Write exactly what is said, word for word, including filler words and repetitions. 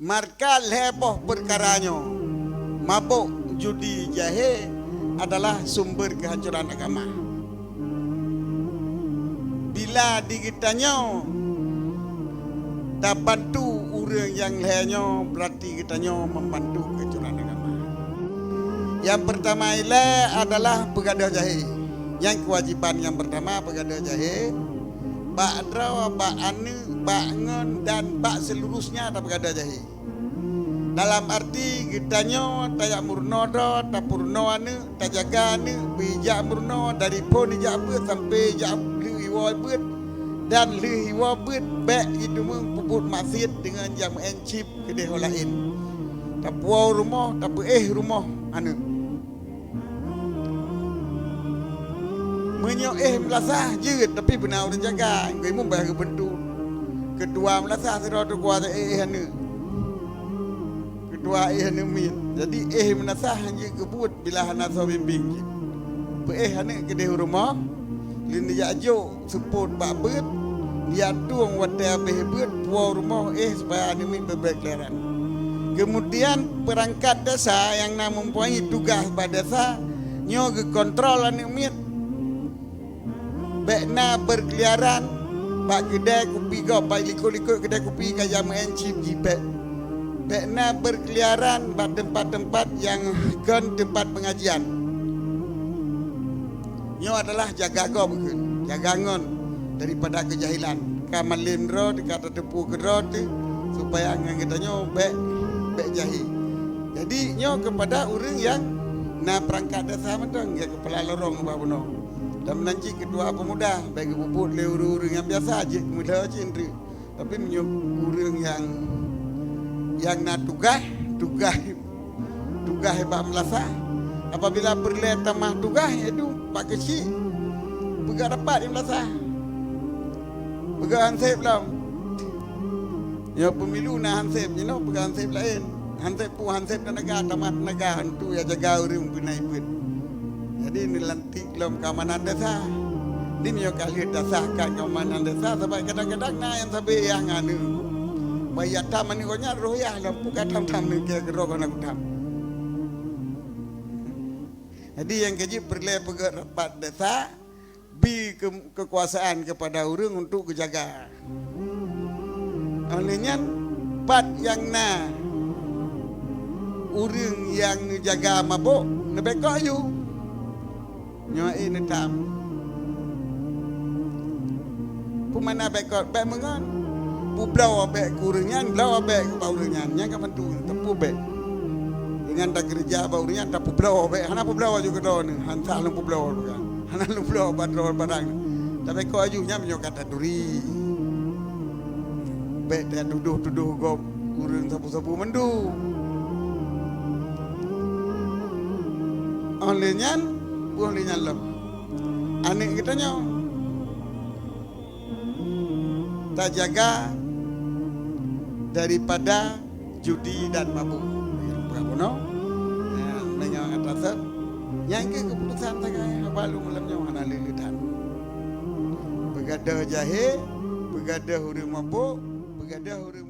Marka lhée boh peukara nyoe, mabök, judi, jahé adalah sumber keuhancoran agama. Bila di geutanyoe tabantu ureuëng nyang lhée nyoe, beurati geutanyoe membantu keuhancoran agama. Nyang peurtama ilée adalah peugadôh jahé. Nyang keuwajéban nyang peurtama peugadôh jahé, bak droe, bak aneuëk, bak ngon, dan bak seluruhnya tapeugadôh jahé. Dalam arti geutanyoe tajak meurunoe droe, tapeurunoe aneuëk, tajaga aneuëk, beujak meurunoe dari phon ijak beuet sampai ijak lheueh iwoe beuet, dan lheueh iwoe beuet bék jiteumeung peubuet maksiet deungon jak meu'en chip keudeh ho laén. Tapuwoe rumoh, tapeuéh rumoh aneuëk. Meunyoe éh meulasah jeuet, tapi beuna ureuëng jaga, engkau imeum bah geubeuntu. Keutua meulasah sidroe teuh kuasa éh aneuëk. Keutua éh aneuëk miet. Jadi éh meulasah han jeuet geubuet bila hana soe bimbéng cit. Peuéh aneuëk keudeh u rumoh, lheueh nijak jok seupôt bak beuet, diatueng watée habéh beuet, puwoe rumoh éh supaya aneuëk miet beubaih keulayaran. Keumudian, peurangkat desa nyang na mempunyai tugaih bak desa nyoe geukontrol aneuëk miet. Bék na beukeuliaran bak keudée kupi gob, bak likot-likot keudée kupi ka jak meu'en chip jih bék. Bék na beukeuliaran bak teumpat-teumpat nyang kon teumpat peungajian. Nyoe adalah jaga gob kheun, jaga ngon daripada keujahilan. Ka malem droe teuh, ka tateupeue keudroe teuh, supaya ngon geutanyoe bék, bék jahé. Jadi, nyoe keupada ureuëng nyang na peurangkat desa mantong, nyang keupala lorong ubak bunoe. Dan meunan cit keutua peumuda, bék geupeubuet lé ureuëng-ureuëng nyang biasa, jeuet keumeulhö cit treuk. Tapi meunyoe ureuëng nyang, nyang na tugaih, tugaih, tugaih bak meulasah, apabila peureulée tamah tugaih, yaitu bak keuchik, peugah rapat di meulasah, peugah hansép lom. Nyoe pemilu na hansép, jinoe peugah hansép laén. Hansép peue? Hansép teunaga, tamah teunaga, hantu nyang jaga ureuëng beuna ibuet. Jadi, neulantik lom keamanan desa. Di meunyoe ka lheueh tasahkan keamanan desa, sabab kadang-kadang na nyang sabe yah ngon aneuëk. Bah yah tham aneuëk gobnyan, roh yah lom, peue ka tham-tham neukeu keudroe hana kutham. Jadi, nyang keujeuet peureulée peugét rapat desa, bi ke-, keukuasaan keupada ureuëng untuk geujaga. Óh lheueh nyan, pat nyang na ureuëng nyang jaga mabök, neubekot aju. Nyoe éh neutam. Peue makna bekot? Bék meungon. Peubloe bék keu ureuëng nyan, bloe bék bak ureuëng nyan. Nyan ka mantu, teupeu bék. Deungon takeureuja bak ureuëng nyan, tapeubloe bék. Hana peubloe aju keu droeneuh, han sah lôn peubloe teuka. Hana lôn bloe bak droe barang. Tabekot aju nyan meunyoe ka taturi. Bék tatudoh-tudoh gob ureuëng sapeue-sapeue mandum. Óh lheueh nyan, óh lheueh nyan lom, aneuëk geutanyoe tajaga daripada judi dan mabök. Peugah bunoe, nyan meunyoe gata seb, nyan keuh keuputusan sagai haba lôn malam nyoe hana lé-lé that. Peugadôh jahé, peugadôh ureuëng mabök, peugadôh ureuëng